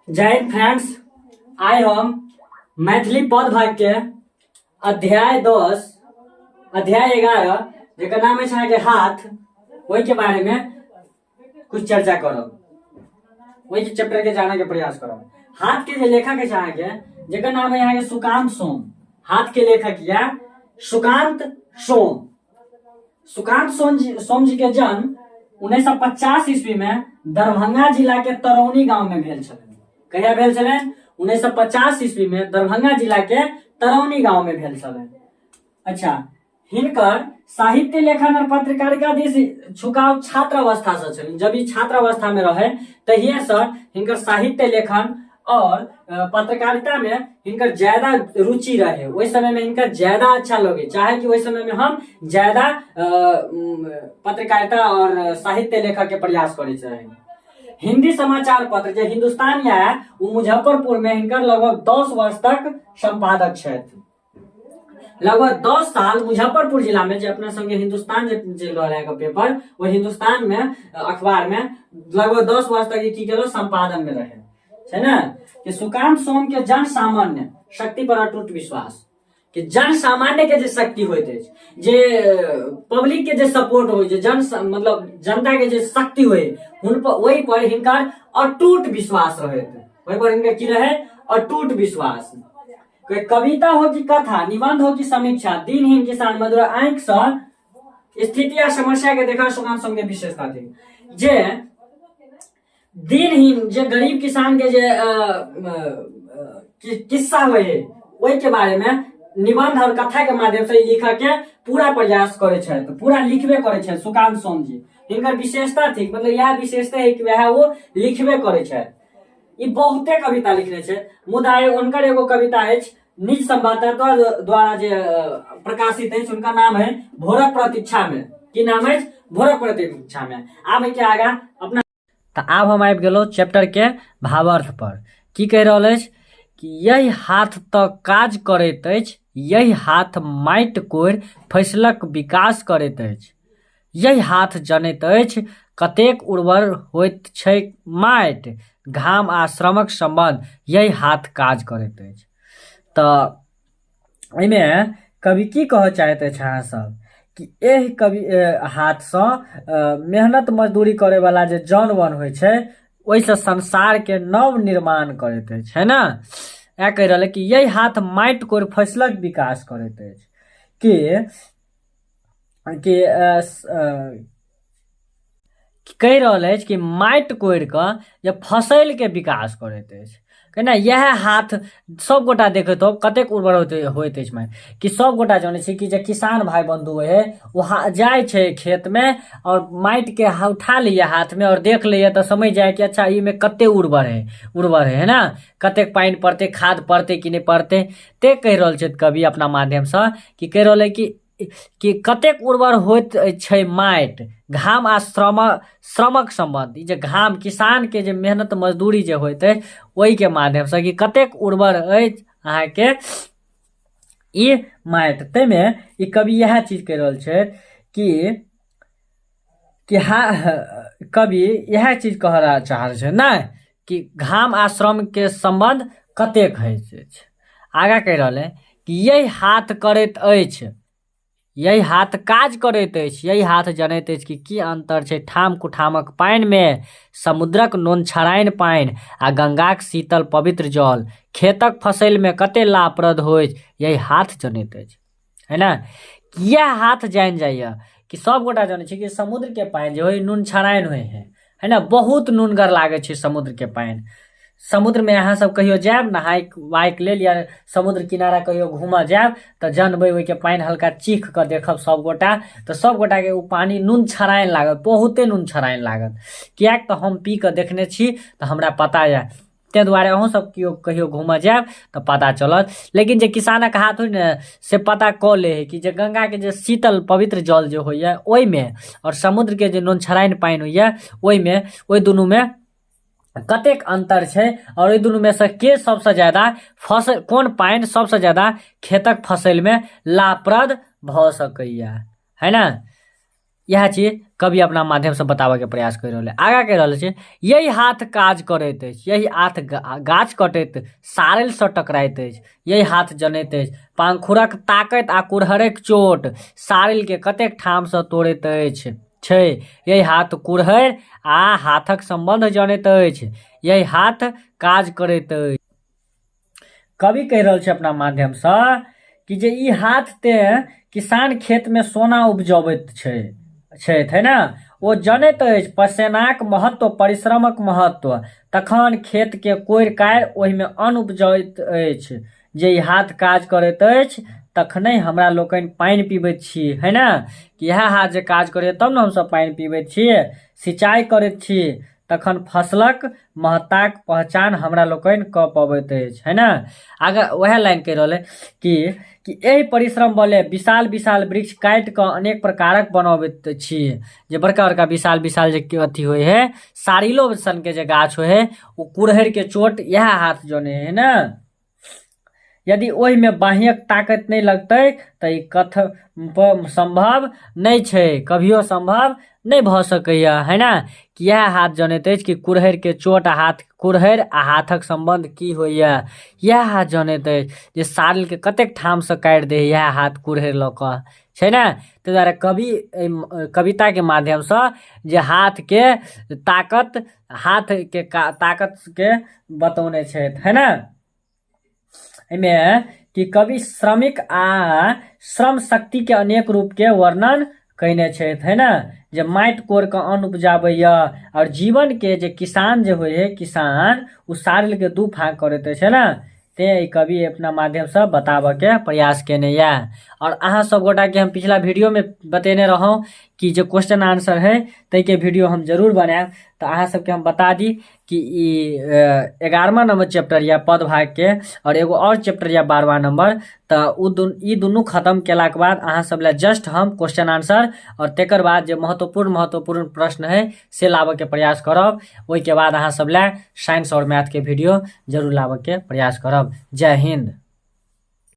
जय हिंद फ्रेंड्स। आइ हम मैथिली पद भाग के अध्याय 10, अध्याय 11, जेकर नाम अछि अहाँके हाथ, ओहिके बारे में कुछ चर्चा करब, ओहि चैप्टर के जाने के प्रयास करब। हाथ के जे लेखक अछि अहाँके, जेकर नाम है अहाँके सुकांत सोम। हाथ के लेखक या सुकांत सोम। सुकांत सोम जी, सोम जी के जन्म 1950 ईस्वी में दरभंगा जिला के तरौनी गांव में भेल छलनि। कहिया भेल छलनि? 1950 ईस्वी में दरभंगा जिला के तरौनी गांव में भेल छलनि। अच्छा, हिनकर साहित्य लेखन और पत्रकारिता दिस झुकाव छात्र अवस्था से छलनि। जब ई छात्र अवस्था में रहे तहिए से हिनकर साहित्य लेखन और पत्रकारिता में हिनकर ज्यादा रुचि रहे। ओहि समय में हिनकर ज्यादा अच्छा लगे, चाहे कि ओहि समय में हम ज्यादा पत्रकारिता और साहित्य लेखक के प्रयास करे रहे। हिंदी समाचार पत्र जे हिंदुस्तान या वो मुजफ्फरपुर में हिनकर लगभग 10 वर्ष तक संपादक छथि। लगभग 10 साल मुजफ्फरपुर जिला में जे अपना संगे हिंदुस्तान जे चलि रहल है पेपर, वो हिंदुस्तान में अखबार में लगभग 10 वर्ष तक की केलो संपादन में रहे छै ने। कि सुकांत सोम के जन सामान्य शक्ति पर अटूट विश्वास, कि जन सामान्य के जे शक्ति होइत अछि, जे पब्लिक के जे सपोर्ट होइ छै, जन मतलब जनता के जे शक्ति होइ हुन पर, ओहि पर हिनकर अटूट विश्वास रहैत। ओहि पर हिनकर की रहे? अटूट विश्वास। कविता हो कि कथा, निबंध हो कि समीक्षा, दिनहीन किसान मजदूर आंखि से स्थिति आ समस्या के देखा सुकांत सोम के विशेषता थी। जे दिनहीन जे गरीब किसान के जे किस्सा होइ है, ओहि के बारे में निबंध और कथा के माध्यम से लिखऽ के पूरा प्रयास करै छथि, पूरा लिखबे करै छथि सुकांत सोम जी। हिनकर विशेषता थी, मतलब इएह विशेषता है कि वएह वो लिखबे करै छथि। ई बहुते कविता लिखने छै, मुदा हुनकर एगो कविता अछि निज संवाददाता द्वारा जे प्रकाशित अछि, हुनका नाम है भोरक प्रतीक्षा में। की नाम अछि? भोरक प्रतीक्षा में। आब एहिके आगा अपना तऽ आब हम आबि गेलहुँ चैप्टर के भावार्थ पर। की कहि रहल अछि कि यही हाथ तऽ काज करैत अछि, यही हाथ माटि कोरि फसलक विकास करैत अछि, यैह हाथ जनैत अछि कतेक उर्वर होइत छैक माटि, घाम आ श्रमक सम्बन्ध, यैह हाथ काज करैत अछि। तऽ एहिमे कवि की कहऽ चाहैत अछि अहाँसभ कि एहि कवि हाथसँ मेहनत मजदूरी करैवला जे जन वन होइ छै, ओहिसँ संसारके नव निर्माण करैत अछि, है ने? इएह कहि रहल कि यैह हाथ माटि कोरि फसलक विकास करैत अछि, कि कहि रहल अछि कि माटि कोरि कऽ जे फसलके विकास करैत अछि केना इएह हाथ। सभगोटा देखैत होब कतेक उर्वर होइत होइत अछि माटि, कि सभगोटा जनै छी कि जे किसान भाय बन्धु होइ हइ, ओ जाइ छै खेतमे आओर माटिके उठा लैए हाथमे आओर देख लैए, तऽ समझि जाइ कि अच्छा, एहिमे कतेक उर्वर हइ, उर्वर हइ, है ने? कतेक पानि पड़तै, खाद पड़तै कि नहि पड़तै। ते कहि रहल छथि कवि अपना माध्यमसँ कि कहि रहल है कि कतेक उर्वर होइत छै माटि, घाम आ श्रमक सम्बन्ध। ई जे घाम, किसानके जे मेहनत मजदूरी जे होइत अछि, ओहिके माध्यमसँ कि कतेक उर्वर अछि अहाँके ई माटि। ताहिमे ई कवि इएह चीज कहि रहल छथि कि हा कवि इएह चीज कहऽ चाह रहल छै ने कि घाम आ श्रमके सम्बन्ध कतेक होइत अछि। आगाँ कहि रहल है कि यही हाथ करैत अछि, यही हाथ काज करैत अछि, यही हाथ जनैत अछि कि की अन्तर छै ठाम कुठामक पानिमे, समुद्रक नोनछराइन पानि आ गंगाक शीतल पवित्र जल खेतक फसलमे कते लाभप्रद होइत, यही हाथ जनैत अछि, है ने? इएह हाथ जानि जाइए कि सभगोटा जनै छै कि समुद्रके पानि जे होइ नून छराइन होइ हइ, है ने? बहुत नुनगर लागै छै समुद्रके पानि। समुद्रमे अहाँ सब कहियो जायब नहाय वायके लेल या समुद्र किनारा कहियो घूमऽ जायब, तऽ जानबै ओहिके पानि हल्का चीख कऽ देखब सभगोटा, तऽ सभगोटाके ओ पानि नून छराइन लागत, बहुते नून छराइन लागत। किएक तऽ हम पी कऽ देखने छी, तऽ हमरा पता यऽ। ताहि दुआरे अहूँसभ केओ कहियो घूमऽ जायब तऽ पता चलत। लेकिन जे किसानक हाथ होइ ने, से पता कऽ लै हइ कि जे गङ्गाके जे शीतल पवित्र जल जे होइए ओहिमे आओर समुद्रके जे नोनछराइन पानि होइए ओहिमे, ओहि दुनूमे कतेक अन्तर छै आओर ओहि दुनूमे सँ के सभसँ ज्यादा फसल, कोन पानि सभसँ ज्यादा खेतक फसलमे लाभप्रद भऽ सकैए, है ने? इएह चीज कवि अपना माध्यमसँ बताबयके प्रयास करि रहल आगाँ कहि रहल छै, यही हाथ काज करैत अछि, यही हाथ गाछ कटैत सारलसँ टकराइत अछि, यही हाथ जनैत अछि पाँखुरक ताकत आ कुरहड़िक चोट सारिलके कतेक ठामसँ तोड़ैत अछि छै। यही हाथ कुरहड़ि आ हाथक सम्बन्ध जनैत अछि, यही हाथ काज करैत अछि। कवि कहि रहल छै अपना माध्यमसँ कि जे ई हाथ तेँ किसान खेतमे सोना उपजबैत छै छथि, है ने? ओ जनैत अछि पसेनाक महत्व, परिश्रमक महत्व, तखन खेतके कोड़ि कारि ओहिमे अन्न उपजैत अछि। जे ई हाथ काज करैत अछि तखने हमरा लोकनि पानि पीबैत छी, है ने? कि इएह हाथ जे काज करैए तब ने हमसभ पानि पीबैत छी, सिंचाइ करैत छी, तखन फसलक महत्ताक पहचान हमरा लोकनि कऽ पबैत अछि, है ने? आगाँ उएह लाइन कहि रहल अइ कि एहि परिश्रम बले विशाल विशाल वृक्ष काटि कऽ अनेक प्रकारक बनबैत छी। जे बड़का बड़का विशाल विशाल जे अथी होइ हइ, सारिलो सनके जे गाछ होइ हइ, ओ कुरहरिके चोट इएह हाथ जनै हइ ने? यदि ओहिमे बाह्यक ताकत नहि लगतै तऽ ई कथ सम्भव नहि छै, कभियो सम्भव नहि भऽ सकैए, है ने? कि इएह हाथ जनैत अछि कि कुरहरिके चोट आ हाथ, कुरहरि आ हाथक सम्बन्ध की होइए। इएह हाथ जनैत अछि जे सालके कतेक ठामसँ काटि दै हइ इएह हाथ कुरहरि लऽ कऽ, छै ने? ताहि दुआरे कवि एहि कविताके माध्यमसँ जे हाथके ताकत, हाथके ताकतके बतौने छथि, है ने? एहिमे कि कवि श्रमिक आ श्रम शक्तिके अनेक रूपके वर्णन कयने छथि, है ने? जे माटि कोड़ि कऽ अन्न उपजाबैए आओर जीवनके जे किसान जे होइ हइ, किसान ओ सारिलके दू फाँक करैत अछि, है ने? तेँ ई कवि अपना माध्यमसँ बताबऽके प्रयास केने यए। आओर अहाँ सब गोटाके हम पिछला वीडियोमे बतेने रहौँ कि जे क्वेश्चन आंसर हइ ताहिके वीडियो हम जरूर बनायब। तऽ अहाँ सबके हम बता दी कि ई 11वां नंबर चैप्टर यऽ पद भागके, आओर एगो आओर चैप्टर यऽ 12वां नंबर। तऽ ओ दुन ई दुनू खतम केलाके बाद अहाँ सब लए जस्ट हम क्वेश्चन आंसर आओर तकर बाद जे महत्वपूर्ण महत्वपूर्ण प्रश्न हइ से लाबऽके प्रयास करब। ओहिके बाद अहाँ सब लए साइंस आओर मैथके वीडियो जरूर लाबऽके प्रयास करब। जय हिन्द।